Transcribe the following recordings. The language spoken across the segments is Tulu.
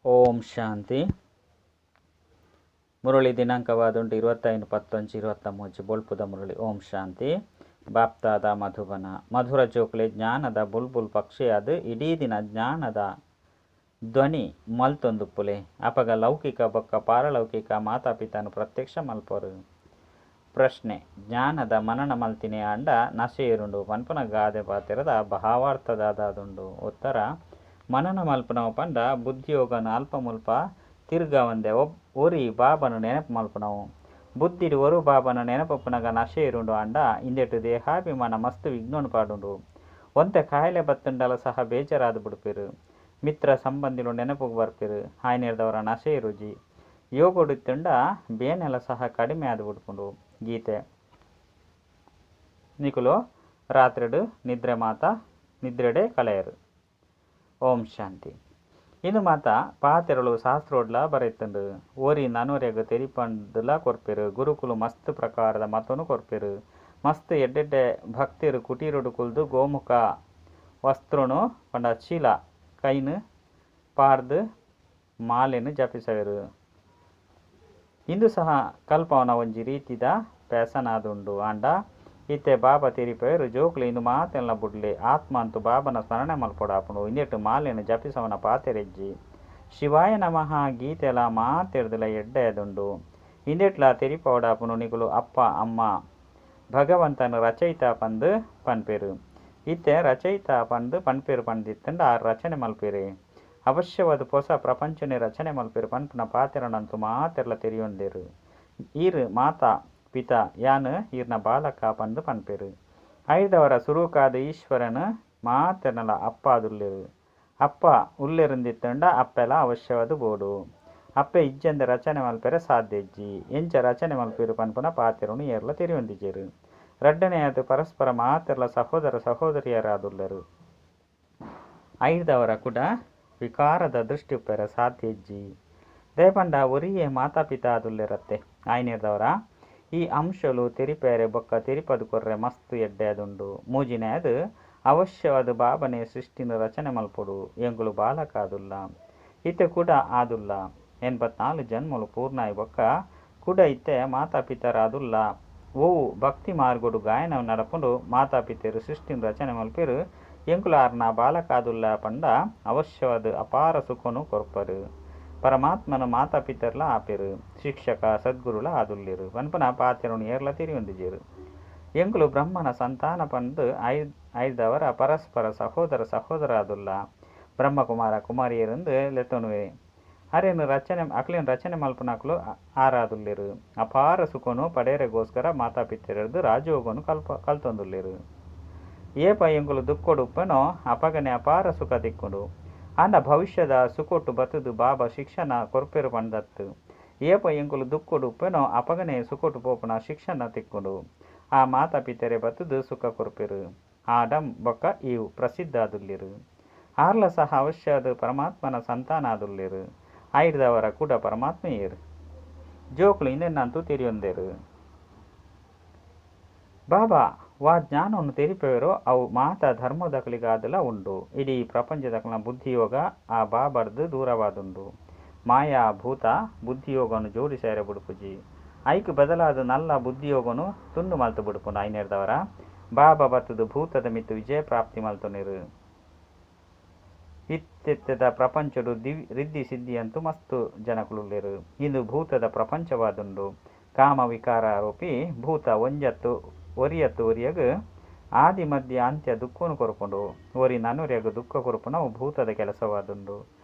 ಓಂ ಶಾಂತಿ. ಮುರಳಿ ದಿನಾಂಕವಾದುಂಡು 25-10-23. ಬೊಳ್ಪುದ ಮುರಳಿ. ಓಂ ಶಾಂತಿ. ಬಾಪ್ತಾದ ಮಧುಬನ. ಮಧುರ ಜೋಕುಲೆ, ಜ್ಞಾನದ ಬುಲ್ಬುಲ್ ಪಕ್ಷಿಯಾದ ಇಡೀ ದಿನ ಜ್ಞಾನದ ಧ್ವನಿ ಮಲ್ತೊಂದುಪ್ಪುಲೆ. ಅಪಗ ಲೌಕಿಕ ಬೊಕ್ಕ ಪಾರಲೌಕಿಕ ಮಾತಾಪಿತಾನು ಪ್ರತ್ಯಕ್ಷ ಮಲ್ಪರು. ಪ್ರಶ್ನೆ: ಜ್ಞಾನದ ಮನನ ಮಲ್ತಿನಿ ಆಂಡ ನಶೆ ಏರುಂಡು ಪನ್ಪುನ ಗಾದೆ ಪಾತೆರದ ಭಾವಾರ್ಥದಾದುಂಡು. ಉತ್ತರ: ಮನನ ಮಲ್ಪುನವು ಪಂಡ ಬುದ್ಧಿಯೋಗನು ಅಲ್ಪ ಮುಲ್ಪ ತಿರುಗಾವಂದೆ ಒರಿ ಬಾಬಾನು ನೆನಪು ಮಲ್ಪುನವು. ಬುದ್ಧಿಡ್ ಒರು ಬಾಬಾನು ನೆನಪುಪ್ಪುನಗ ನಶೆ ಏರುಂಡು. ಆಂಡ ಇಂದೆಟ್ ದೇಹಾಭಿಮಾನ ಮಸ್ತ್ ವಿಘ್ನನು ಪಾಡುಂಡು. ಒಂತೆ ಕಾಯಿಲೆ ಬತ್ತುಂಡಲ ಸಹ ಬೇಜಾರಾದ್ ಬುಡ್ಪೆರ್. ಮಿತ್ರ ಸಂಬಂಧಿಲು ನೆನಪುಗು ಬರ್ಪೆರ್. ಆಯ್ನೆರ್ದವರ ನಶೆ ಏರುಜಿ. ಯೋಗಡಿತ್ತುಂಡ ಬೇನೆಲ ಸಹ ಕಡಿಮೆ ಆದ್ ಬುಡ್ಪುಂಡು. ಗೀತೆ. ನಿಕುಲು ರಾತ್ರಿಡ್ ನಿದ್ರೆ ಮಾತ ನಿದ್ರೆಡೆ ಕಳೆಯರು. ಓಂ ಶಾಂತಿ. ಇಂದು ಮಾತ ಪಾತೆರಲು ಶಾಸ್ತ್ರೋಡ್ಲ ಬರೆತ್ಂಡ್. ಒರಿ ನನೊರಿಯಗ್ ತೆರಿಪಾಂದುಲ ಕೊರ್ಪೆರ್. ಗುರುಕುಲು ಮಸ್ತ್ ಪ್ರಕಾರದ ಮತೊನು ಕೊರ್ಪೆರ್. ಮಸ್ತ್ ಎಡ್ಡೆಡ್ಡೆ ಭಕ್ತೆರ್ ಕುಟೀರೊಡು ಕುಲ್ದು ಗೋಮುಖ ವಸ್ತ್ರೊನು ಪಂಡ ಚೀಲ ಕೈನ್ ಪಾಡ್ದ್ ಮಾಲೆನ್ ಜಪಿಸವೆರ್. ಇಂದು ಸಹ ಕಲ್ಪಾವುನ ಒಂಜಿ ರೀತಿದ ಪ್ಯಾಶನ್ ಆದುಂಡು. ಆಂಡ ಇತ್ತೆ ಬಾಬಾ ತೆರಿಪಾವೆರ್, ಜೋಕುಲೆ ಇಂದು ಮಾತೆಲ್ಲ ಬುಡ್ಲೆ, ಆತ್ಮ ಅಂತೂ ಬಾಬನ ಸ್ಮರಣೆ ಮಲ್ಪೊಡಾಪುಂಡು. ಇಂದೆಟ್ ಮಾಲೆನ್ ಜಪಿಸವನ ಪಾತೆರೆಜ್ಜಿ. ಶಿವಾಯ ನಮಃ ಗೀತೆಲ ಮಾತೆರ್ದಲ ಎಡ್ಡೆ ಆದುಂಡು. ಇಂದೆಟ್ಲ ತೆರಿಪಾವೊಡಾಪುಂಡು, ನಿಕುಲು ಅಪ್ಪ ಅಮ್ಮ ಭಗವಂತನ ರಚಯಿತ ಪಂದ್ ಪನ್ಪೆರ್. ಇತ್ತೆ ರಚಯಿತ ಪಂದ್ ಪನ್ಪೆರ್ ಪಂದಿತ್ತುಂಡ ಆರ್ ರಚನೆ ಮಲ್ಪೆರೆ. ಅವಶ್ಯವಾದ ಪೊಸ ಪ್ರಪಂಚನೇ ರಚನೆ ಮಲ್ಪೆರ್ ಪನ್ಪುನ ಪಾತೆರನಂತೂ ಮಾತೆರ್ಲ ತೆರಿಯೊಂದೆರ್. ಈರ್ ಮಾತಾ ಪಿತಾ, ಯಾನ್ ಈರ್ನ ಬಾಲಕ ಪಂದ್ ಪನ್ಪೆರ್. ಐರ್ದವರ ಸುರುಕಾದ್ ಈಶ್ವರನ್ ಮಾತೆರ್ನಲ ಅಪ್ಪ ಆದುಲ್ಲೆರ್. ಅಪ್ಪ ಉಲ್ಲೆರಂದಿತ್ತುಂಡ ಅಪ್ಪೆಲ ಅವಶ್ಯವಾದ್ ಬೋಡು. ಅಪ್ಪೆ ಇಜ್ಜಂದೆ ರಚನೆ ಮಲ್ಪೆರೆ ಸಾಧ್ಯ ಇಜ್ಜಿ. ಎಂಚ ರಚನೆ ಮಲ್ಪೆರ್ ಪನ್ಪುನ ಪಾತೆರನು ಏರ್ಲ ತೆರಿಯೊಂದಿಜೆರ್. ರಡ್ಡನೆಯಾದ್ ಪರಸ್ಪರ ಮಾತೆರ್ಲ ಸಹೋದರ ಸಹೋದರಿಯರಾದುಲ್ಲೆರ್. ಐರ್ದವರ ಕೂಡ ವಿಕಾರದ ದೃಷ್ಟಿ ಉಪ್ಪೆರೆ ಸಾಧ್ಯ ಇಜ್ಜಿ. ದಯಪಂಡ ಒರಿಯೇ ಮಾತಾಪಿತ ಆದುಲ್ಲೆರತ್ತೆ. ಆಯ್ನೆರ್ದವರ ಈ ಅಂಶಲು ತೆರಿಪಾರೆ ಬೊಕ್ಕ ತೆರಿಪಾದ್ ಕೊರ್ರೆ ಮಸ್ತ್ ಎಡ್ಡೆ ಆದುಂಡು. ಮೂಜಿನೆಯಾದ್ ಅವಶ್ಯವಾದ್ ಬಾಬನೇ ಸೃಷ್ಟಿನ್ ರಚನೆ ಮಲ್ಪೊಡು. ಎಂಕುಲು ಬಾಲಕ ಆದುಲ್ಲ. ಇತ್ತೆ ಕೂಡ ಆದುಲ್ಲ. 84 ಜನ್ಮಲು ಪೂರ್ಣ ಆಯಿ ಬೊಕ್ಕ ಕೂಡ ಇತ್ತೆ ಮಾತಾಪಿತರಾದುಲ್ಲ. ಒವು ಭಕ್ತಿ ಮಾರ್ಗಡು ಗಾಯನ ನಡಪುಂಡು, ಮಾತಾಪಿತೆರ್ ಸೃಷ್ಟಿನ್ ರಚನೆ ಮಲ್ಪೆರ್, ಎಂಕುಲು ಆರ್ನ ಬಾಲಕಾದುಲ್ಲ ಪಂಡ ಅವಶ್ಯವಾದ್ ಅಪಾರ ಸುಖನು ಕೊರ್ಪರು. ಪರಮಾತ್ಮನ ಮಾತಾಪಿತರ್ಲ ಆಪೆರ್. ಶಿಕ್ಷಕ ಸದ್ಗುರುಲ ಆದುಲ್ಲೆರ್ ಪನ್ಪುನ ಪಾತೆರನು ಏರ್ಲ ತೆರಿಯೊಂದಿಜೆರ್. ಎಂಕುಲು ಬ್ರಹ್ಮನ ಸಂತಾನ ಪಂದ್ ಐರ್ದವರ ಪರಸ್ಪರ ಸಹೋದರ ಸಹೋದರ ಆದುಲ್ಲ. ಬ್ರಹ್ಮಕುಮಾರ ಕುಮಾರಿಯರೆಂದು ಲೆತ್ತೊನುವೆ. ಅರೆನ್ ರಚನೆ ಅಕ್ಲೆನ್ ರಚನೆ ಮಲ್ಪುನಕುಲು ಆರಾದುಲ್ಲೆರ್. ಅಪಾರ ಸುಖನು ಪಡೆಯರೆಗೋಸ್ಕರ ಮಾತಾಪಿತರದು ರಾಜಯೋಗನು ಕಲ್ತೊಂದುಲ್ಲೆರ್. ಏಪ ಎಂಕುಲು ದುಃಖಡು ಉಪ್ಪೆನೋ ಅಪಗನೆ ಅಪಾರ ಸುಖ ತಿಕ್ಕುಂಡು. ಆಂಡ ಭವಿಷ್ಯದ ಸುಖೊಟ್ಟು ಬತ್ತುದು ಬಾಬಾ ಶಿಕ್ಷಣ ಕೊರ್ಪೆರು ಪಂದತ್ತು. ಏಪ ಎಂಕುಲು ದುಃಖಡು ಉಪ್ಪೆನೋ ಅಪಗನೆ ಸುಖೊಟ್ಟು ಪೋಪುನ ಶಿಕ್ಷಣ ತಿಕ್ಕುಂಡು. ಆ ಮಾತಾಪಿತರೆ ಬತ್ತುದು ಸುಖ ಕೊರ್ಪೆರು. ಆಡಮ್ ಬೊಕ್ಕ ಈವ್ ಪ್ರಸಿದ್ಧ ಆದುಲ್ಲೆರ್. ಆರ್ಲ ಸಹ ಅವಶ್ಯವಾದ ಪರಮಾತ್ಮನ ಸಂತಾನ ಆದುಲ್ಲೆರ್. ಐರ್ದವರ ಕೂಡ ಪರಮಾತ್ಮ ಏರ್ ಜೋಕುಲು ಇಂದೆನ್ನಂತೂ ತೆರಿಯೊಂದೆರ್. ಬಾಬಾ ವಾ ಜ್ಞಾನವನ್ನು ತೆರಿಪವೆರೋ ಅವು ಮಾತಾ ಧರ್ಮದಕಲಿಗಾದಲ ಉಂಡು. ಇಡೀ ಪ್ರಪಂಚದಕಲ್ನ ಬುದ್ಧಿಯೋಗ ಆ ಬಾಬರ್ದು ದೂರವಾದುಂಡು. ಮಾಯಾ ಭೂತ ಬುದ್ಧಿಯೋಗನು ಜೋಡಿಸಾರೆ ಬುಡ್ಪುಜಿ. ಐಕ್ ಬದಲಾದ ನಲ್ಲ ಬುದ್ಧಿಯೋಗನು ತುಂಡು ಮಲ್ತ್ ಬುಡ್ಪುಂಡು. ಐನೆರ್ದವರ ಬಾಬಾ ಬತ್ತುದು ಭೂತದ ಮಿತ್ತ್ ವಿಜಯ ಪ್ರಾಪ್ತಿ ಮಲ್ತೊನೆರ್. ಇತ್ತೆದ ಪ್ರಪಂಚಡು ರಿದ್ಧಿ ಸಿದ್ಧಿ ಅಂತೂ ಮಸ್ತ್ ಜನಕುಲುಲ್ಲೆರ್. ಇಂದು ಭೂತದ ಪ್ರಪಂಚವಾದುಂಡು. ಕಾಮ ವಿಕಾರ ಆರೋಪಿ ಭೂತ ಒಂಜತ್ತು ಒರಿಯತ್ತು ಒರಿಯಗ್ ಆದಿ ಮಧ್ಯ ಅಂತ್ಯ ದುಃಖನು ಕೊರ್ಪುಂಡು. ಒರಿ ನನೊರಿಯಗ್ ದುಃಖ ಕೊರ್ಪುನವು ಭೂತದ ಕೆಲಸವಾದುಂಡು.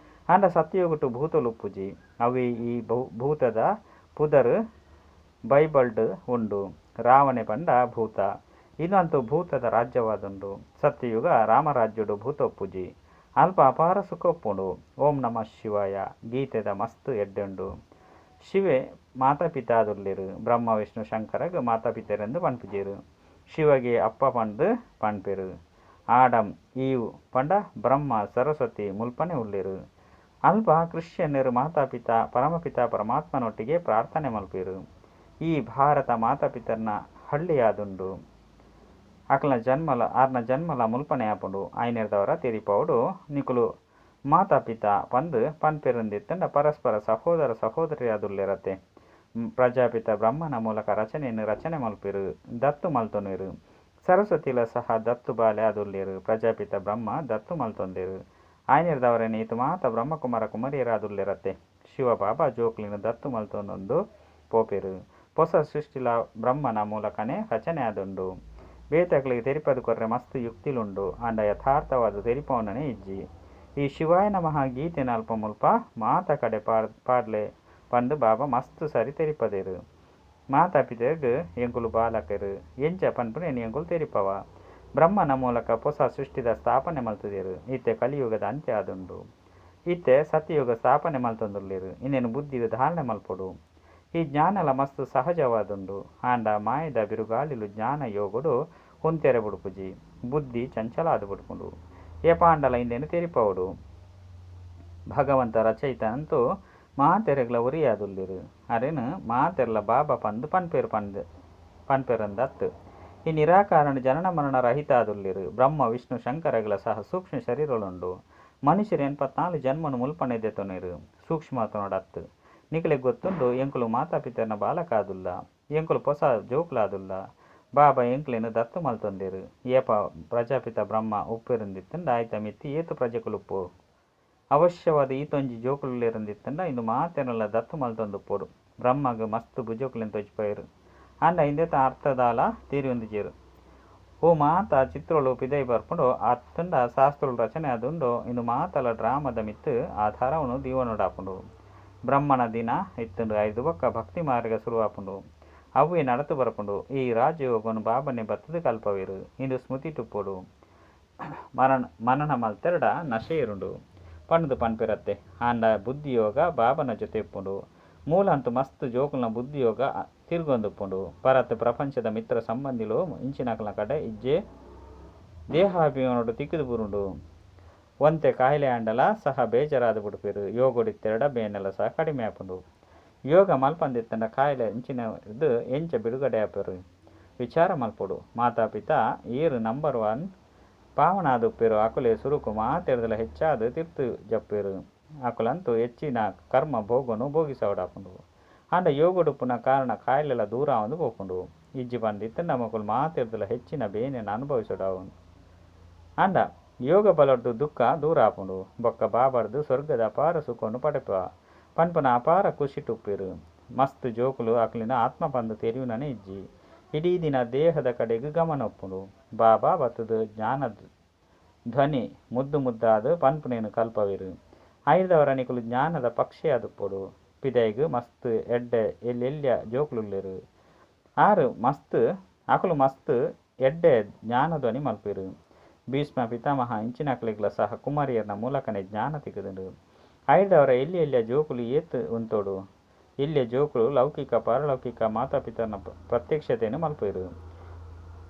ಆಂಡ ಸತ್ಯಯುಗಟ್ಟು ಭೂತಲು ಉಪ್ಪುಜಿ. ಅವೇ ಈ ಭೂತದ ಪುದರ್ ಬೈಬಲ್ಡ್ ಉಂಡು. ರಾವಣೆ ಪಂಡ ಭೂತ. ಇಂದು ಭೂತದ ರಾಜ್ಯವಾದುಂಡು. ಸತ್ಯಯುಗ ರಾಮರಾಜ್ಯಡು ಭೂತ ಉಪ್ಪುಜಿ. ಅಲ್ಪ ಅಪಾರ ಸುಖ ಉಪ್ಪುಂಡು. ಓಂ ನಮಃ ಶಿವಾಯ ಗೀತೆದ ಮಸ್ತ್ ಎಡ್ಡೆ ಉಂಡು. ಶಿವೆ ಮಾತಾಪಿತ ಆದುಲ್ಲೆರ್. ಬ್ರಹ್ಮ ವಿಷ್ಣು ಶಂಕರಗ್ ಮಾತಾಪಿತರೆಂದು ಪನ್ಪುಜೆರ್. ಶಿವಗೆ ಅಪ್ಪ ಪಂದ್ ಪನ್ಪೆರ್. ಆಡಮ್ ಈವ್ ಪಂಡ ಬ್ರಹ್ಮ ಸರಸ್ವತಿ ಮುಲ್ಪನೆ ಉಲ್ಲೆರ್. ಅಲ್ಪ ಕ್ರಿಶ್ಚಿಯನ್ನರು ಮಾತಾಪಿತ ಪರಮಪಿತ ಪರಮಾತ್ಮನೊಟ್ಟಿಗೆ ಪ್ರಾರ್ಥನೆ ಮಲ್ಪೆರ್. ಈ ಭಾರತ ಮಾತಾಪಿತರ್ನ ಹಳ್ಳಿಯಾದುಂಡು. ಅಕ್ಲ್ನ ಜನ್ಮಲ ಆರ್ನ ಜನ್ಮಲ ಮುಲ್ಪನೆ ಆಪುಂಡು. ಐನೆರ್ದವರ ತೆರಿಪಾವೊಡು ನಿಕುಲು. ಮಾತಾಪಿತಾ ಪಂದ್ ಪನ್ಪೆರುಂದಿತ್ತುಂಡ ಪರಸ್ಪರ ಸಹೋದರ ಸಹೋದರಿಯರಾದುಲ್ಲೆರತ್ತೆ? ಪ್ರಜಾಪಿತ ಬ್ರಹ್ಮನ ಮೂಲಕ ರಚನೆಯನ್ನು ರಚನೆ ಮಲ್ಪೆರು, ದತ್ತು ಮಲ್ತೊನುವೆರು. ಸರಸ್ವತಿಲ ಸಹ ದತ್ತು ಬಾಲೆ ಆದುಲ್ಲೆರು. ಪ್ರಜಾಪಿತ ಬ್ರಹ್ಮ ದತ್ತು ಮಲ್ತೊಂದೆರು. ಆಯ್ನಿರ್ದವರೆನೆ ಇತು ಮಾತ ಬ್ರಹ್ಮಕುಮಾರ ಕುಮಾರಿಯರಾದುಲ್ಲೆರತ್ತೆ? ಶಿವ ಬಾಬಾ ಜೋಕ್ಲೆನ್ ದತ್ತು ಮಲ್ತೊನೊಂದು ಪೋಪೆರು. ಪೊಸ ಸೃಷ್ಟಿಲ ಬ್ರಹ್ಮನ ಮೂಲಕನೇ ರಚನೆ ಆದುಂಡು. ಬೇತೆಕ್ಲೆಗ್ ತೆರಿಪಾದ್ ಕೊರ್ರೆ ಮಸ್ತ್ ಯುಕ್ತಿಲುಂಡು. ಆಂಡ ಯಥಾರ್ಥವಾದ್ ತೆರಿಪಾವುನನೇ ಇಜ್ಜಿ. ಈ ಶಿವಾಯ ನಮಃ ಗೀತೆನ್ ಅಲ್ಪ ಮುಲ್ಪ ಮಾತ ಕಡೆ ಪಾಡ್ಲೆ ಪಂದ್ ಬಾಬಾ ಮಸ್ತ್ ಸಾರಿ ತೆರಿಪಾದೆರ್. ಮಾತಾಪಿತೆರ್ಗ್ ಎಂಕುಲು ಬಾಲಕೆರ್ ಎಂಚ ಪನ್ಪುನೆನ್ ಎಂಕುಲು ತೆರಿಪಾವ. ಬ್ರಹ್ಮನ ಮೂಲಕ ಪೊಸ ಸೃಷ್ಟಿದ ಸ್ಥಾಪನೆ ಮಲ್ತುದೆರ್. ಇತ್ತೆ ಕಲಿಯುಗದ ಅಂತ್ಯ ಆದುಂಡು. ಇತ್ತೆ ಸತ್ಯಯುಗ ಸ್ಥಾಪನೆ ಮಲ್ತೊಂದುಲ್ಲೆರ್. ಇಂದೆನ್ ಬುದ್ಧಿಡ್ ಧಾರಣೆ ಮಲ್ಪೊಡು. ಈ ಜ್ಞಾನಲ ಮಸ್ತ್ ಸಹಜವಾದುಂಡು. ಆಂಡ ಮಾಯೆದ ಬಿರುಗಾಳಿಲು ಜ್ಞಾನ ಯೋಗಡ್ ಉಂತೆರೆ ಬುಡ್ಪುಜಿ. ಬುದ್ಧಿ ಚಂಚಲ ಆದ್ ಬುಡ್ಪುಂಡು. ಏಪಾಂಡಲ ಇಂದೆನ್ ತೆರಿಪಾವೊಡು. ಭಗವಂತ ರಚಯಿತ ಅಂತೂ ಮಾತೆರೆಗ್ಲ ಒರಿಯಾದುಲ್ಲೆರ್. ಅರೆನ್ ಮಾತೆರ್ಲ ಬಾಬಾ ಪಂದ್ ಪನ್ಪೆರ್ ಪಂದ್ ಪನ್ಪೆರಂದತ್ತ್. ಈ ನಿರಾಕಾರನ್ ಜನನ ಮರಣ ರಹಿತ ಆದುಲ್ಲೆರ್. ಬ್ರಹ್ಮ, ವಿಷ್ಣು, ಶಂಕರಗ್ಲ ಸಹ ಸೂಕ್ಷ್ಮ ಶರೀರಲುಂಡು. ಮನುಷ್ಯೆರ್ ಎನ್ಪತ್ನಾಲ್ ಜನ್ಮನ್ ಮುಲ್ಪನೆ ದೆತೊನುವೆರ್. ಸೂಕ್ಷ್ಮವತನೊಡು ಅತ್ತ್. ನಿಕಲೆಗ್ ಗೊತ್ತುಂಡು ಎಂಕುಲು ಮಾತಾಪಿತೆರ್ನ ಬಾಲಕ ಆದುಲ್ಲ. ಎಂಕುಲು ಪೊಸ ಜೋಕುಲಾದುಲ್ಲ. ಬಾಬಾ ಎಂಕ್ಲೆನ್ ದತ್ತು ಮಲ್ತೊಂದೆರ್. ಏಪ ಪ್ರಜಾಪಿತ ಬ್ರಹ್ಮ ಉಪ್ಪೆರುಂದಿತ್ತುಂಡ ಐತ ಮಿತ್ತ್ ಏತ್ ಪ್ರಜೆಕುಲು ಉಪ್ಪು. ಅವಶ್ಯವಾದ್ ಈತೊಂಜಿ ಜೋಕುಲುಲ್ಲೆರುಂದಿತ್ತುಂಡ ಇಂದು ಮಾತೆರ್ನಲ ದತ್ತು ಮಲ್ತೊಂದುಪ್ಪೊಡು. ಬ್ರಹ್ಮಗ್ ಮಸ್ತ್ ಭುಜೋಕ್ಲೆನ್ ತೋಜಿಪಾಯೆರ್. ಆಂಡ ಇಂದೆತ ಅರ್ಥದಾಲ ತೆರಿಯೊಂದಿಜೆರ್. ಓ ಮಾತ ಚಿತ್ರೊಲು ಪಿದಯಿ ಬರ್ಪುಂಡು ಅತ್ತುಂಡ ಶಾಸ್ತ್ರೊಲು ರಚನೆ ಆದುಂಡು ಇಂದು ಮಾತಲ ಡ್ರಾಮದ ಮಿತ್ತ್ ಆಧಾರವನ್ನು ದೀವೊನೊಡಾಪುಂಡು. ಬ್ರಹ್ಮನ ದಿನ ಇತ್ತುಂಡು ಐರ್ದ್ ಬೊಕ್ಕ ಭಕ್ತಿ ಮಾರ್ಗ ಸುರು ಆಪುಂಡು. ಅವ್ವೇ ನಡತು ಬರ್ಪುಂಡು. ಈ ರಾಜಯೋಗನ್ ಬಾಬನೆ ಬತ್ತುದು ಕಲ್ಪವೆರ್. ಇಂದು ಸ್ಮೃತಿಟುಪ್ಪೊಡು. ಮರಣ ಮಲ್ತೆರ್ಡ ನಶೆ ಏರುಂಡು ಪಂಡ್ದ್ ಪನ್ಪೆರತ್ತೆ. ಆಂಡ ಬುದ್ಧಿಯೋಗ ಬಾಬನ ಜೊತೆ ಇಪ್ಪುಂಡು. ಮೂಲಂತು ಮಸ್ತ್ ಜೋಕುಲ್ನ ಬುದ್ಧಿಯೋಗ ತಿರ್ಗೊಂದುಪ್ಪುಂಡು. ಪರತ್ ಪ್ರಪಂಚದ ಮಿತ್ರ ಸಂಬಂಧಿಲು ಇಂಚಿನಕಲ್ನ ಕಡೆ ಇಜ್ಜೆ ದೇಹಾಭಿಮಾನೊಡು ತಿಕ್ಕುದು ಬೂರುಂಡು. ಒಂತೆ ಕಾಯಿಲೆ ಆಂಡಲ ಸಹ ಬೇಜಾರಾದ್ ಬುಡ್ಪೆರ್. ಯೋಗಡಿತ್ತೆರ್ಡ ಬೇನೆಲ ಸಹ ಕಡಿಮೆ ಆಪುಂಡು. ಯೋಗ ಮಲ್ಪಂದಿತ್ತುಂಡ ಕಾಯಿಲೆ ಇಂಚಿನ ಎಂಚ ಬಿಡುಗಡೆ ಆಪೆರ್ ವಿಚಾರ ಮಲ್ಪೊಡು. ಮಾತಾಪಿತಾ ಏರ್ ನಂಬರ್ ಒನ್ ಪಾವನಾದುಪ್ಪೆರೋ ಅಕುಲೇ ಸುರುಕು ಮಾತೆರ್ದಲ ಹೆಚ್ಚಾದ್ ತಿರ್ತು ಜಪ್ಪೆರ್. ಅಕುಲಂತೂ ಹೆಚ್ಚಿನ ಕರ್ಮ ಭೋಗನು ಭೋಗಿಸವಡಾಪುಂಡು. ಆಂಡ ಯೋಗಡುಪ್ಪುನ ಕಾರಣ ಕಾಯಿಲೆಲ ದೂರ ಆವೊಂದು ಪೋಪುಂಡು. ಇಜ್ಜಿ ಪಂದಿತ್ತುಂಡ ಮೊಕುಲು ಮಾತೆರ್ದಲ ಹೆಚ್ಚಿನ ಬೇನೆನ್ ಅನುಭವಿಸೋಡಾವು. ಆಂಡ ಯೋಗ ಬಲಡ್ದು ದುಃಖ ದೂರ ಆಪುಂಡು. ಬೊಕ್ಕ ಬಾಬಾರ್ದು ಸ್ವರ್ಗದ ಅಪಾರ ಸುಖವನ್ನು ಪಡೆಪ ಪನ್ಪುನ ಅಪಾರ ಖುಷಿಟುಪ್ಪೆರ್. ಮಸ್ತ್ ಜೋಕುಲು ಅಕ್ಲೆನ ಆತ್ಮ ಪಂದ್ ತೆರಿಯುನನೇ ಇಜ್ಜಿ. ಇಡೀ ದಿನ ದೇಹದ ಕಡೆಗ್ ಗಮನ ಉಪ್ಪುಂಡು. ಬಾಬಾ ಬತ್ತುದು ಜ್ಞಾನ ಧ್ವನಿ ಮುದ್ದು ಮುದ್ದಾದ್ ಪನ್ಪುನೇನ್ ಕಲ್ಪವೆರ್. ಐರ್ದವರ ನಿಕುಲು ಜ್ಞಾನದ ಪಕ್ಷಿಯಾದುಪ್ಪೊಡು. ಪಿದಯಿಗ್ ಮಸ್ತ್ ಎಡ್ಡೆ ಎಲ್ಯ ಜೋಕುಲುಲ್ಲೆರ್. ಆರು ಮಸ್ತ್ ಅಕುಲು ಮಸ್ತ್ ಎಡ್ಡೆ ಜ್ಞಾನ ಧ್ವನಿ ಮಲ್ಪೆರ್. ಭೀಷ್ಮ ಪಿತಾಮಹ ಇಂಚಿನಕ್ಲೆಗ್ಲ ಸಹ ಕುಮಾರಿಯರ್ನ ಮೂಲಕನೇ ಜ್ಞಾನ ತಿಕ್ಕುದುಂಡು. ಐರ್ದವರ ಎಲ್ಯ ಎಲ್ಯ ಜೋಕುಲು ಏತ್ ಉಂತೊಡು. ಎಲ್ಯ ಜೋಕುಲು ಲೌಕಿಕ ಪಾರಲೌಕಿಕ ಮಾತಾಪಿತರ್ನ ಪ್ರತ್ಯಕ್ಷತೆಯನ್ನು ಮಲ್ಪೆರ್.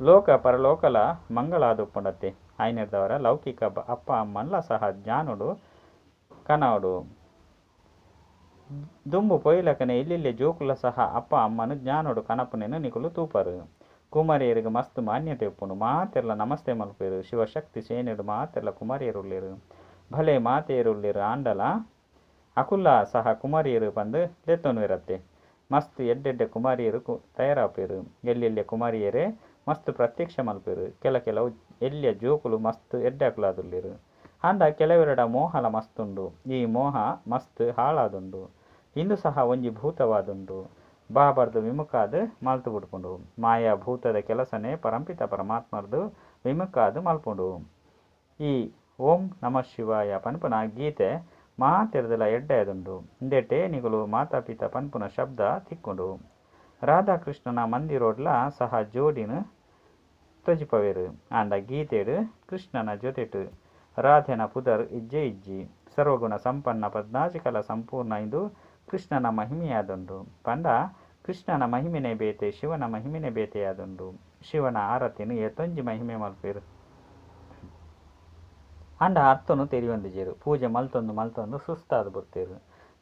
ಲೋಕ ಪರಲೋಕಲ ಮಂಗಳಾದುಪ್ಪುಂಡತ್ತೆ. ಐನೆರ್ದವರ ಲೌಕಿಕ ಅಪ್ಪ ಅಮ್ಮನ್ಲ ಸಹ ಜ್ಞಾನೋಡು ಕನವೊಡು. ದುಂಬು ಪೋಯಿಲಕನೆ ಎಲ್ಲೆಲ್ಯ ಜೋಕುಲ ಸಹ ಅಪ್ಪ ಅಮ್ಮನ ಜ್ಞಾನೋಡು ಕನಪುನೆನ್ ನಿಕುಲು ತೂಪರು. ಕುಮಾರಿಯರಿಗೆ ಮಸ್ತ್ ಮಾನ್ಯತೆ ಉಪ್ಪುಂಡು. ಮಾತೆರ್ಲ ನಮಸ್ತೆ ಮಲ್ಪೆರು. ಶಿವಶಕ್ತಿ ಸೇನೆಡು ಮಾತೆರ್ಲ ಕುಮಾರಿಯರುಲ್ಲೆರು. ಭಲೆ ಮಾತೆಯರುಲ್ಲೆರು ಆಂಡಲ ಅಕುಲ ಸಹ ಕುಮಾರಿಯರು ಪಂದ್ ಲೆತ್ತೊನುವೆರತ್ತೆ. ಮಸ್ತ್ ಎಡ್ಡೆಡ್ಡೆ ಕುಮಾರಿಯರು ತಯಾರಾಪೆರು. ಎಲ್ಲೆಲ್ಯ ಕುಮಾರಿಯರೇ ಮಸ್ತ್ ಪ್ರತ್ಯಕ್ಷ ಮಲ್ಪೆರು. ಕೆಲ ಕೆಲವು ಎಲ್ಯ ಜೋಕುಲು ಮಸ್ತ್ ಎಡ್ಡೆ ಅಕುಲಾದುಲ್ಲೆರು. ಆಂಡ ಕೆಲವೆರಡ ಮೋಹಲ ಮಸ್ತ್ ಉಂಡು. ಈ ಮೋಹ ಮಸ್ತ್ ಹಾಳಾದುಂಡು. ಇಂದು ಸಹ ಒಂಜಿ ಭೂತವಾದುಂಡು. ಬಾಬಾರ್ದು ವಿಮುಖಾದ್ ಮಲ್ತು ಬುಡ್ಪುಂಡು. ಮಾಯಾ ಭೂತದ ಕೆಲಸನೇ ಪರಂಪಿತ ಪರಮಾತ್ಮರ್ದು ವಿಮುಖಾದ್ ಮಲ್ಪುಂಡು. ಈ ಓಂ ನಮಃ ಶಿವಾಯ ಪನ್ಪುನ ಗೀತೆ ಮಾತೆರ್ದಲ ಎಡ್ಡೆ ಆದುಂಡು. ಇಂದೆಟೇ ನಿಕುಲು ಮಾತಾಪಿತ ಪನ್ಪುನ ಶಬ್ದ ತಿಕ್ಕುಂಡು. ರಾಧಾಕೃಷ್ಣನ ಮಂದಿರೋಡ್ಲ ಸಹ ಜೋಡಿನ ತೊಜಿಪವೆರ್. ಆಂಡ ಗೀತೆಡ್ ಕೃಷ್ಣನ ಜೊತೆಟ್ ರಾಧೆನ ಪುದರ್ ಇಜ್ಜೆ ಇಜ್ಜಿ. ಸರ್ವಗುಣ ಸಂಪನ್ನ ಪದ್ನಾಜಿ ಕಲಾ ಸಂಪೂರ್ಣ ಇಂದು ಕೃಷ್ಣನ ಮಹಿಮೆಯಾದುಂಡು. ಪಂಡ ಕೃಷ್ಣನ ಮಹಿಮೆನೇ ಬೇತೆ, ಶಿವನ ಮಹಿಮೆನೇ ಬೇತೆಯಾದುಂಡು. ಶಿವನ ಆರತಿನ ಏತೊಂಜಿ ಮಹಿಮೆ ಮಲ್ಪೆರ್. ಆಂಡ ಅರ್ಥನು ತೆರಿಯೊಂದಿಜೆರ್. ಪೂಜೆ ಮಲ್ತೊಂದು ಮಲ್ತೊಂದು ಸುಸ್ತಾದ್ ಬುಡ್ತೆರ್.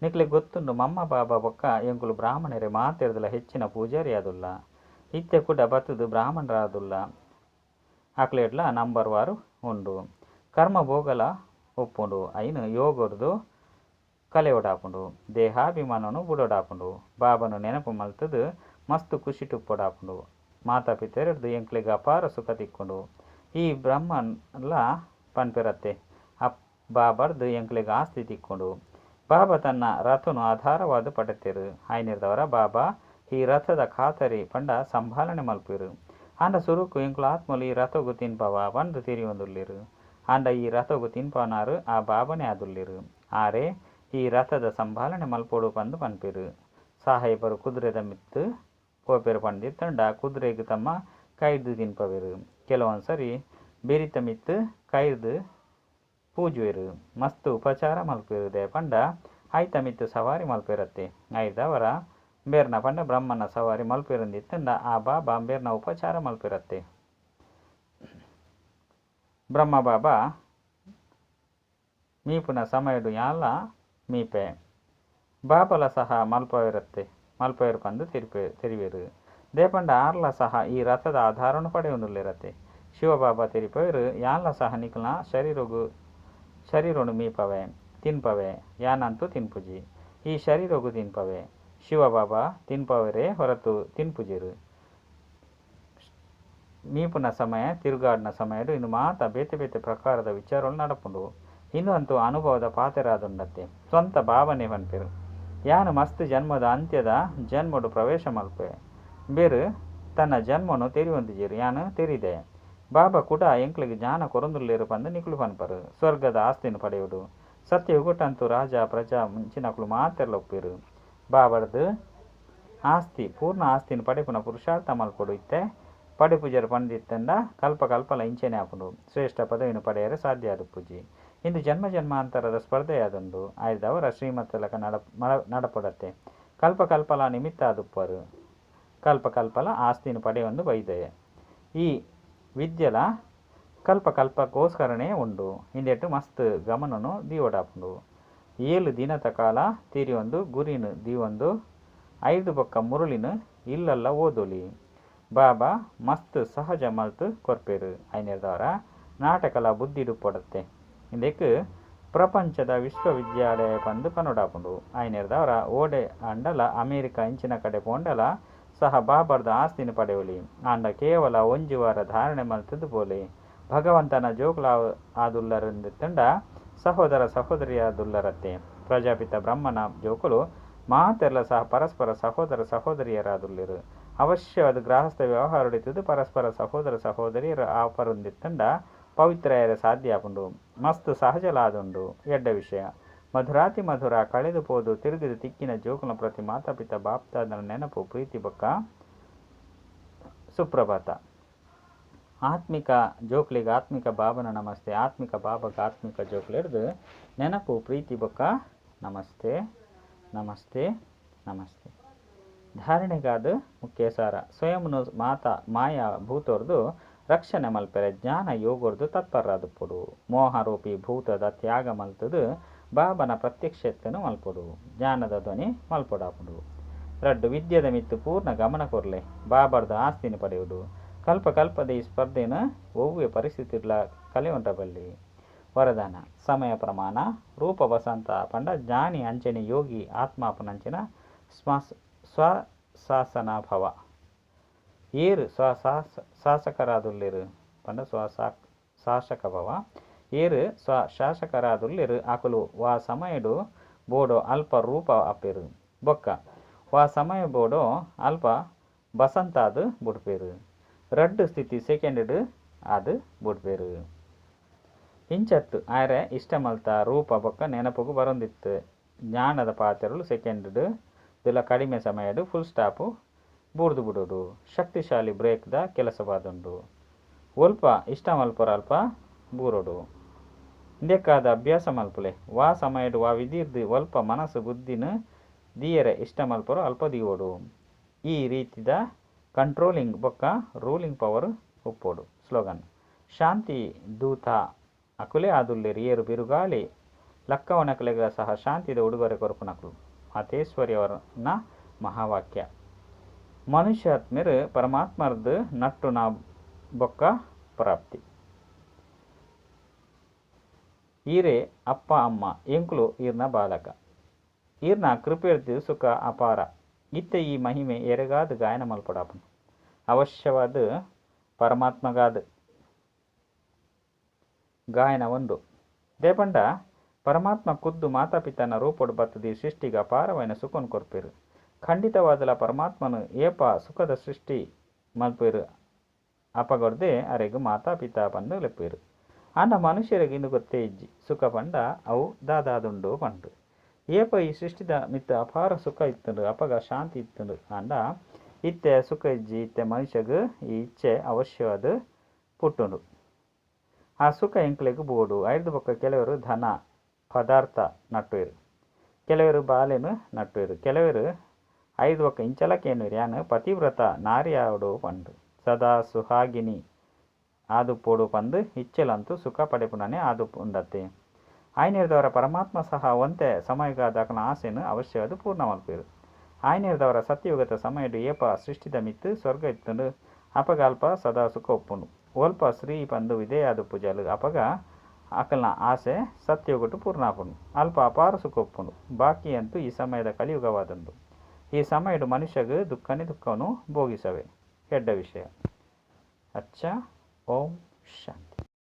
ನಿಕ್ಲೆಗ್ ಗೊತ್ತುಂಡು ಮಮ್ಮ ಬಾಬಾ ಬೊಕ್ಕ ಎಂಕುಲು ಬ್ರಾಹ್ಮಣರೇ ಮಾತೆರ್ದಲ ಹೆಚ್ಚಿನ ಪೂಜಾರಿ ಆದುಲ್ಲ. ಇತ್ತೆ ಕೂಡ ಬತ್ತುದು ಬ್ರಾಹ್ಮಣರಾದುಲ್ಲ. ಅಕ್ಲೆಡ್ಲ ನಂಬರ್ ವಾರ್ ಉಂಡು. ಕರ್ಮ ಭೋಗಲ ಉಪ್ಪುಂಡು. ಐನ್ ಯೋಗರ್ದು ಕಲೆಯೊಡಾಪುಂಡು. ದೇಹಾಭಿಮಾನನು ಬುಡೊಡಾಪುಂಡು. ಬಾಬಾನು ನೆನಪು ಮಲ್ತುದು ಮಸ್ತ್ ಖುಷಿಟ್ ಉಪ್ಪೊಡಾಪುಂಡು. ಮಾತಾಪಿತರರ್ದು ಎಂಕ್ಲೆಗ್ ಅಪಾರ ಸುಖ ತಿಕ್ಕುಂಡು. ಈ ಬ್ರಹ್ಮನ್ಲ ಪನ್ಪೆರತ್ತೆ ಅಪ್ ಬಾಬರ್ದು ಎಂಕ್ಲೆಗ್ ಆಸ್ತಿ ತಿಕ್ಕುಂಡು. ಬಾಬಾ ತನ್ನ ರಥನು ಆಧಾರವಾದ್ ಪಡೆತೆರು. ಐನಿರ್ದವರ ಬಾಬಾ ಈ ರಥದ ಖಾತರಿ ಪಂಡ ಸಂಭಾಲನೆ ಮಲ್ಪುವೆರು. ಆಂಡ ಸುರುಕು ಎಂಕುಲು ಆತ್ಮಲು ಈ ರಥಗು ತಿನ್ಪವ ಪಂದು ತೆರಿಯೊಂದುಲ್ಲೆರು. ಆಂಡ ಈ ರಥಗು ತಿನ್ಪವನಾರು ಆ ಬಾಬನೇ ಆದುಲ್ಲೆರು. ಆರೆ ಈ ರಥದ ಸಂಭಾಲನೆ ಮಲ್ಪೊಡು ಪಂದು ಪನ್ಪೆರು. ಸಾಹೇಬರು ಕುದುರೆದ ಮಿತ್ತು ಪೋಪೆರು ಪಂದಿತ್ತಂಡ ಕುದುರೆಗ್ ತಮ್ಮ ಕೈರ್ದು ತಿನ್ಪವೆರು. ಕೆಲವೊಂದ್ಸರಿ ಬೆರಿತ ಮಿತ್ತು ಕೈರ್ದು ಪೂಜುವೆರು. ಮಸ್ತ್ ಉಪಚಾರ ಮಲ್ಪುವೆರು ದಾಯೆ ಪಂಡ ಐತ ಮಿತ್ತು ಸವಾರಿ ಮಲ್ಪೆರತ್ತೆ. ಐರ್ದವರ ಬೇರ್ನ ಪಂಡ ಬ್ರಹ್ಮನ ಸವಾರಿ ಮಲ್ಪೆರುಂದಿತ್ತಂಡ ಆ ಬಾಬಾ ಬೇರ್ನ ಉಪಚಾರ ಮಲ್ಪೆರತ್ತೆ. ಬ್ರಹ್ಮ ಬಾಬಾ ಮೀಪುನ ಸಮಯಡು ಯಾಲ ಮೀಪೆ ಬಾಬಲ ಸಹ ಮಲ್ಪವೆರತ್ತೆ ಮಲ್ಪವೆರು ಪಂದು ತೆರಿವೆರು. ದೇಪಂಡ ಆರ್ಲ ಸಹ ಈ ರಥದ ಆಧಾರವನ್ನು ಪಡೆಯೊಂದುಲ್ಲೆರತ್ತೆ. ಶಿವಬಾಬಾ ತೆರಿಪವೆರು ಯಾಲ ಸಹ ನಿಕಲ್ನ ಶರೀರನು ಮೀಪವೆ ತಿನ್ಪವೆ ಯಾನಂತೂ ತಿನ್ಪುಜಿ ಈ ಶರೀರಗು ತಿನ್ಪವೆ. ಶಿವಬಾಬಾ ತಿನ್ಪವರೇ ಹೊರತು ತಿನ್ಪುಜೆರು. ಮೀಪುನ ಸಮಯ ತಿರುಗಾಡಿನ ಸಮಯಡು ಇನ್ನು ಮಾತ ಬೇತೆ ಬೇತೆ ಪ್ರಕಾರದ ವಿಚಾರಗಳು ನಡಪುಂಡು. ಇನ್ನು ಅಂತೂ ಅನುಭವದ ಪಾತೆರಾದುಂಡತ್ತೆ. ಸ್ವಂತ ಭಾವನೆ ಪನ್ಪೆರು. ಯಾನು ಮಸ್ತ್ ಜನ್ಮದ ಅಂತ್ಯದ ಜನ್ಮಡು ಪ್ರವೇಶ ಮಲ್ಪೆ ಬೇರು ತನ್ನ ಜನ್ಮನು ತೆರಿಯೊಂದಿಜೆರು ಯಾನು ತೆರಿದೆ. ಬಾಬಾ ಕೂಡ ಎಂಕ್ಲೆಗ್ ಜ್ಞಾನ ಕೊರೊಂದುಲ್ಲೆರು ಪಂದು ನಿಕುಲು ಪನ್ಪರು. ಸ್ವರ್ಗದ ಆಸ್ತಿನ ಪಡೆಯೋಡು. ಸತ್ಯಯುಗಟಂತೂ ರಾಜ ಪ್ರಜಾ ಮುಂಚಿನಕುಲು ಮಾತೆರ್ಲ ಒಪ್ಪೇರು. ಬಾಬರ್ದು ಆಸ್ತಿ ಪೂರ್ಣ ಆಸ್ತಿನ ಪಡೆಪುನ ಪುರುಷಾರ್ಥ ಮಲ್ಪೊಡು. ಇತ್ತೆ ಪಡೆಪುಜರು ಪಂದಿತ್ತಂಡ ಕಲ್ಪ ಕಲ್ಪಲ ಇಂಚೆನೆ ಆಪುಂಡು. ಶ್ರೇಷ್ಠ ಪದವಿನ ಪಡೆಯರೆ ಸಾಧ್ಯ ಆದುಪ್ಪುಜಿ. ಇಂದು ಜನ್ಮ ಜನ್ಮಾಂತರದ ಸ್ಪರ್ಧೆಯಾದುಂಡು. ಆಯ್ದವರ ಶ್ರೀಮತಲಕ ನಡಪಡತ್ತೆ. ಕಲ್ಪ ಕಲ್ಪಲ ನಿಮಿತ್ತ ಆದುಪ್ಪರು. ಕಲ್ಪ ಕಲ್ಪಲ ಆಸ್ತಿನ ಪಡೆಯೊಂದು ಬೈದೆ. ಈ ವಿದ್ಯೆಲ ಕಲ್ಪ ಕಲ್ಪಕ್ಕೋಸ್ಕರನೇ ಉಂಡು. ಇಂದೆಟ್ಟು ಮಸ್ತ್ ಗಮನನು ದೀವೊಡಾಪುಂಡು. 7 ದಿನದ ಕಾಲ ತೀರಿಯೊಂದು ಗುರಿನ ದೀವೊಂದು 5 ಬೊಕ್ಕ ಮುರುಳಿನ ಇಲ್ಲಲ್ಲ ಓದೊಲಿ. ಬಾಬಾ ಮಸ್ತ್ ಸಹಜ ಮಲ್ತು ಕೊರ್ಪೆರು. ಐನಿರ್ದವರ ನಾಟಕಲ ಬುದ್ಧಿಡು ಪೊಡತ್ತೆ. ಇಂದೆಕ್ ಪ್ರಪಂಚದ ವಿಶ್ವವಿದ್ಯಾಲಯ ಪಂದು ಪನೊಡಾಪುಂಡು. ಐನಿರ್ದವರ ಓಡೆ ಅಂಡಲ ಅಮೇರಿಕ ಇಂಚಿನ ಕಡೆ ಪೋಂಡಲ ಸಹ ಬಾಬರ್ದ ಆಸ್ತಿನ ಪಡೆಯೊಲಿ. ಆಂಡ ಕೇವಲ ಒಂಜಿ ವಾರ ಧಾರಣೆ ಮಲ್ತದು ಪೋಲೆ. ಭಗವಂತನ ಜೋಕುಲ ಆದುಲ್ಲರಂದಿತ್ತಂಡ ಸಹೋದರ ಸಹೋದರಿಯಾದುಲ್ಲರತ್ತೆ. ಪ್ರಜಾಪಿತ ಬ್ರಹ್ಮನ ಜೋಕುಲು ಮಾತೆರ್ಲ ಸಹ ಪರಸ್ಪರ ಸಹೋದರ ಸಹೋದರಿಯರಾದುಲ್ಲೆರು. ಅವಶ್ಯವಾದ ಗೃಹಸ್ಥ ವ್ಯವಹಾರಡಿತದು ಪರಸ್ಪರ ಸಹೋದರ ಸಹೋದರಿಯರ ಆಪರುಂದಿತ್ತಂಡ ಪವಿತ್ರಯರ ಸಾಧ್ಯ ಆಪುಂಡು. ಮಸ್ತ್ ಸಹಜಲಾದುಂಡು. ಎಡ್ಡ ವಿಷಯ ಮಧುರಾತಿ ಮಧುರ ಕಳೆದು ಪೋದು ತಿರುಗಿದು ತಿಕ್ಕಿನ ಜೋಕುಲ ಪ್ರತಿ ಮಾತಾಪಿತ ಬಾಪ್ತಾದನ ನೆನಪು ಪ್ರೀತಿ ಬೊಕ್ಕ ಸುಪ್ರಭಾತ. ಆತ್ಮಿಕ ಜೋಕ್ಲಿಗೆ ಆತ್ಮಿಕ ಬಾಬನ ನಮಸ್ತೆ. ಆತ್ಮಿಕ ಬಾಬಗ ಆತ್ಮಿಕ ಜೋಕ್ಲಿರ್ದು ನೆನಪು ಪ್ರೀತಿ ಬೊಕ್ಕ ನಮಸ್ತೆ ನಮಸ್ತೆ ನಮಸ್ತೆ. ಧಾರಣೆಗಾದ ಮುಖ್ಯ ಸಾರ. ಸ್ವಯಂನು ಮಾತಾ ಮಾಯಾ ಭೂತೋರ್ದು ರಕ್ಷಣೆ ಮಲ್ಪೆರೆ ಜ್ಞಾನ ಯೋಗರ್ದು ತತ್ಪರರಾದುಪ್ಪೊಡು. ಮೋಹಾರೋಪಿ ಭೂತದ ತ್ಯಾಗ ಮಲ್ತದು ಬಾಬನ ಪ್ರತ್ಯಕ್ಷತೆಯನ್ನು ಮಲ್ಪೊಡು. ಜ್ಞಾನದ ಧ್ವನಿ ಮಲ್ಪೊಡಾಪುಂಡು. 2 ವಿದ್ಯೆದ ಮಿತ್ತು ಪೂರ್ಣ ಗಮನ ಕೊರ್ಲೆ. ಬಾಬರ್ದ ಆಸ್ತಿನ ಪಡೆಯುಡು. ಕಲ್ಪ ಕಲ್ಪದ ಈ ಸ್ಪರ್ಧೆನ ಒವ್ವೆ ಪರಿಸ್ಥಿತಿಡ್ಲ ಕಲೆಯೊಂಡ್ರ ಬಲ್ಲಿ. ವರದಾನ ಸಮಯ ಪ್ರಮಾಣ ರೂಪ ವಸಂತ ಪಂಡ ಜ್ಞಾನಿ ಅಂಚನೆ ಯೋಗಿ ಆತ್ಮಾಪನಂಚಿನ ಸ್ವಶಾಸನ ಭವ. ಏರು ಸ್ವಶಾಸಕರಾದುಲ್ಲೆರು ಪಂಡ ಶಾಸಕ ಭವ. ಏರು ಸ್ವಶಾಸಕರಾದುಲ್ಲೆರು ಆಕುಲು ವಾ ಸಮಯಡು ಬೋಡೋ ಅಲ್ಪ ರೂಪ ಅಪ್ಪೆರು. ಬೊಕ್ಕ ವಾ ಸಮಯ ಬೋಡೋ ಅಲ್ಪ ಬಸಂತಾದು ಬುಡ್ಪೇರು. 2 ಸ್ಥಿತಿ ಸೆಕೆಂಡ್ ಅದು ಬುಡ್ಪೇರು. ಇಂಚತ್ತು ಆರೆ ಇಷ್ಟ ಮಲ್ತ ರೂಪ ಬೊಕ್ಕ ನೆನಪುಗು ಬರೊಂದಿತ್ತು. ಜ್ಞಾನದ ಪಾತ್ರಲು ಸೆಕೆಂಡ್ ದುಲ ಕಡಿಮೆ ಸಮಯಡು ಫುಲ್ ಸ್ಟಾಪು ಬೂರ್ದು ಬಿಡೋಡು. ಶಕ್ತಿಶಾಲಿ ಬ್ರೇಕ್ದ ಕೆಲಸವಾದುಂಡು. ಒಲ್ಪ ಇಷ್ಟ ಮಲ್ಪರ ಅಲ್ಪ ಬೂರೋಡು. ಇಂದೆಕ್ಕಾದ ಅಭ್ಯಾಸ ಮಲ್ಪುಲೆ. ವಾ ಸಮಯಡು ವಾ ವಿಧಿರ್ದು ಒಲ್ಪ ಮನಸ್ಸು ಬುದ್ಧಿನ ದೀಯರೆ ಇಷ್ಟ ಮಲ್ಪರು ಅಲ್ಪ ದೀವೋಡು. ಈ ರೀತಿದ ಕಂಟ್ರೋಲಿಂಗ್ ಬೊಕ್ಕ ರೂಲಿಂಗ್ ಪವರ್ ಒಪ್ಪೋಡು. ಸ್ಲೋಗನ್ ಶಾಂತಿ ದೂತ ಅಕುಲೇ ಆದುಲ್ಲೆರು ಏರು ಬಿರುಗಾಳಿ ಲಕ್ಕವನಕಲೆಗಳ ಸಹ ಶಾಂತಿದ ಉಡುಗೊರೆ ಕೊರಪುನಕುಲು. ಮಾತೇಶ್ವರಿಯವರನ್ನ ಮಹಾವಾಕ್ಯ. ಮನುಷ್ಯಾತ್ಮೆರು ಪರಮಾತ್ಮರ್ದು ನಟ್ಟುನ ಬೊಕ್ಕ ಪ್ರಾಪ್ತಿ. ಈರೇ ಅಪ್ಪ ಅಮ್ಮ, ಎಂಕುಲು ಈರ್ನ ಬಾಲಕ. ಈರ್ನ ಕೃಪೆರ್ದ್ ಸುಖ ಅಪಾರ. ಇತ್ತೆ ಈ ಮಹಿಮೆ ಏರೆಗಾದ್ ಗಾಯನ ಮಲ್ಪೊಡಾಪುಂಡು? ಅವಶ್ಯವಾದ್ ಪರಮಾತ್ಮಗಾದ್ ಗಾಯನ ಉಂಡು. ದಾಯೆ ಪಂಡ ಪರಮಾತ್ಮ ಖುದ್ದು ಮಾತಾಪಿತನ ರೂಪೊಡು ಬತ್ತುದು ಈ ಸೃಷ್ಟಿಗ್ ಅಪಾರವಾಯಿನ ಸುಖನ್ ಕೊರ್ಪೆರ್. ಖಂಡಿತವಾದಲ ಪರಮಾತ್ಮನು ಏಪ ಸುಖದ ಸೃಷ್ಟಿ ಮಲ್ಪೆರ್ ಅಪಗರ್ದೆ ಅರೆಗ್ ಮಾತಾಪಿತ ಪಂದ್ ಲೆಪ್ಪುವೆರ್. ಆಂಡ ಮನುಷ್ಯರಿಗೆ ಇಂದು ಗೊತ್ತೇ ಇಜ್ಜಿ. ಸುಖ ಪಂಡ ಅವು ದಾದಾದುಂಡು ಪಂದ್. ಏಪ ಈ ಸೃಷ್ಟಿದ ಮಿತ್ತ್ ಅಪಾರ ಸುಖ ಇತ್ತುಂಡು ಅಪಗ ಶಾಂತಿ ಇತ್ತುಂಡು. ಆಂಡ ಇತ್ತೆ ಸುಖ ಇಜ್ಜಿ. ಇತ್ತೆ ಮನುಷ್ಯಗ್ ಈ ಇಚ್ಛೆ ಅವಶ್ಯವಾದ್ ಪುಟ್ಟುಂಡು. ಆ ಸುಖ ಎಂಕ್ಲೆಗ್ ಬೋಡು. ಐರ್ದ್ ಬೊಕ್ಕ ಕೆಲವರು ಧನ ಪದಾರ್ಥ ನಟ್ಟುವೆರ್. ಕೆಲವರು ಬಾಲೆನ್ ನಟ್ಟುವೆರ್. ಕೆಲವರು ಐರ್ದ್ ಬೊಕ್ಕ ಇಂಚಲ ಕೇನುವೆರ್ ಯಾನ್ ಪತಿವ್ರತ ನಾರಿ ಆವೊಡು ಪಂದ್. ಸದಾ ಸುಹಾಗಿನಿ ಆದುಪ್ಪೊಡು ಪಂದ್ ಇಚ್ಛೆಲಂತೂ ಸುಖ ಪಡೆಪುನನೇ ಆದುಂಡತ್ತೆ. ಆಯಿನೆರ್ದಾವರ ಪರಮಾತ್ಮ ಸಹ ಒಂತೆ ಸಮಯಗಾದ್ ಅಕಲ್ನ ಆಸೆನ್ ಅವಶ್ಯವಾದ್ ಪೂರ್ಣ ಮಲ್ಪುವೆರ್. ಆಯಿನೆರ್ದಾವರ ಸತ್ಯಯುಗದ ಸಮಯಡ್ ಏಪ ಸೃಷ್ಟಿದ ಮಿತ್ತ್ ಸ್ವರ್ಗ ಇತ್ತುಂಡು ಅಪಗ ಅಲ್ಪ ಸದಾ ಸುಖ ಉಪ್ಪುಂಡು. ಒಲ್ಪ ಸ್ತ್ರೀ ಪಂದ್ ವಿಧೇಯಾದುಪ್ಪುಜಲ್ ಅಪಗ ಅಕಲ್ನ ಆಸೆ ಸತ್ಯಯುಗಟ್ ಪೂರ್ಣ ಆಪುಂಡು. ಅಲ್ಪ ಅಪಾರ ಸುಖ ಉಪ್ಪುಂಡು. ಬಾಕಿ ಅಂತೂ ಈ ಸಮಯದ ಕಲಿಯುಗವಾದುಂಡು. ಈ ಸಮಯಡ್ ಮನುಷ್ಯಗ್ ದುಃಖನೇ ದುಃಖವನ್ನು ಭೋಗಿಸವೆ. ಎಡ್ಡೆ ವಿಷಯ. ಅಚ್ಚ ಓಂ ಶಾಂತಿ.